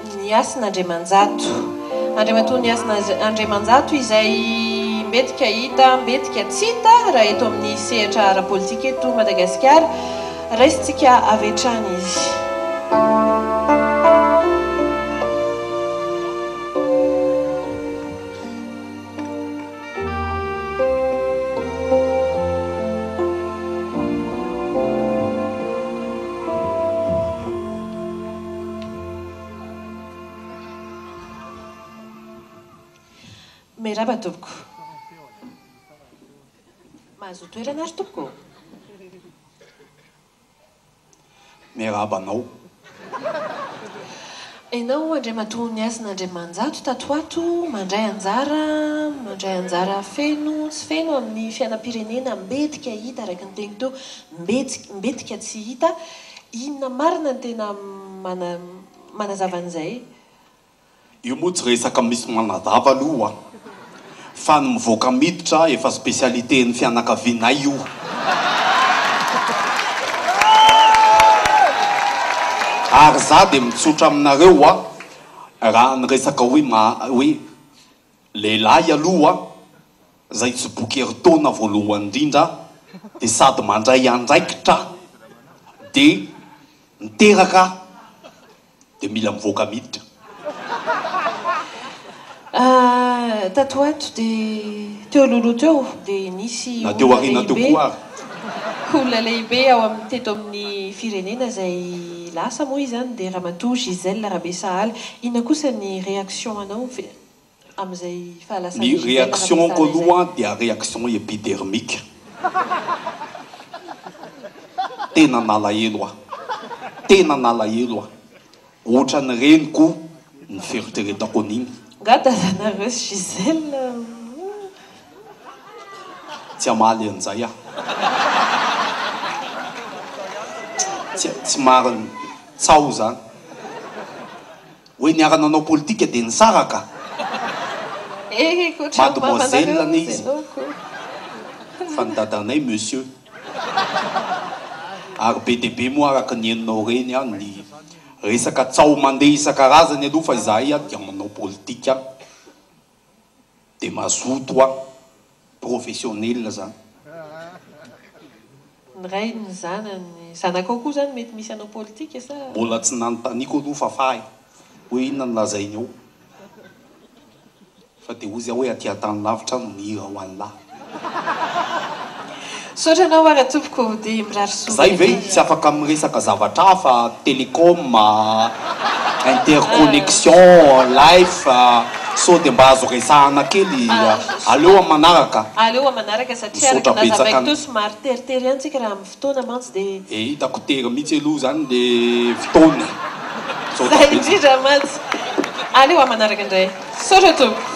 Ny Hasina Andriamanjato. Andriamatoa Ny Hasina Andriamanjato izay mbetika hita, mbetika tsy hita raha eto amin'ny sehatra ara-politika eto Madagasikara. Raisintsika avy hatrany izy. Miarahaba tompoko. Mahazoa toerana ary tompoko ô. Miarahaba anao. Ianao Andriamatoa Nihasina Andriamanjato tato ho ato mandray anjara mandray anjara feno tsy feno amin'ny fiainam-pirenena mbetika hita araka ny teny teo mbetika tsy hita Inona marina no tena manazava an'izay? Io moa tsy resaka misy manazava aloha fa ny mivoaka miditra efa spécialité-n'ny fianakavianay io. Ary za dia mitsotra aminareo a, raha ny resaka hoe hoe lehilahy aloha Zay tsy boky herintaona voalohany indrindra dia sady mandray andraikitra dia miteraka dia mila mivoaka miditra. Tato ho ato dia teo alohaloha teo dia nisy Na teo olona aoriana teo lehibe koa ary. olona lehibe ao amin'ny teto amin'ny firenena izay lasa moa izany dia Ramatoa Gisèle Rabesahala. Inona kosa ny réaction anao? Amin'izay fahalasan'i Ny Gisèle réaction-ko Rabesahala izay. aloha dia réaction épidermique. Tena nalahelo aho. Tena nalahelo aho. Ohatran'ny reniko ny fieritreretako an'iny. Nga dadanareo sy Gisèle Tsy hamaly an'izay aho. Tsy tsy marina. Tsaho izany. Hoe niara-nanao politika dia nisaraka? Eh, ohatran'ny Mademoiselle mamanareo anie izy ianao ko. fa ny dadanay monsieur. Ary be dia be moa araka ny henonao ireny an, ny resaka tsaho mandeha isan-karazany aloha fa izahay dia manao politika dia mazoto an. Professionnel zany. Ny ray ny zanany, zanakao koa zany mety misy hanao politika sa? Mbola tsy nanontaniako aloha Fafah e, hoe inona no lazainy eo. Fa dia hozy aho hoe aty an-tany lavitra aho no mihira ho an'lah. Misaotra anao ara tompoko dia mirary soa Zay ve be. tsy afaka miresaka zavatra hafa, telecom, interconnexion, life, sao dia mba azo resahana kely, aleo amin'ny manaraka. Aleo amin'ny manaraka satria Misaotra araka ny betsaka nazavaiko an. teo somary teritery ihany tsika raha amin'ny fotoana mantsy dia. Eh hitako tery mihitsy aloha izany le fotoana e. Misaotra Zay betsaka. indrindra mantsy. Aleo amin'ny manaraka indray. Misaotra tompoko.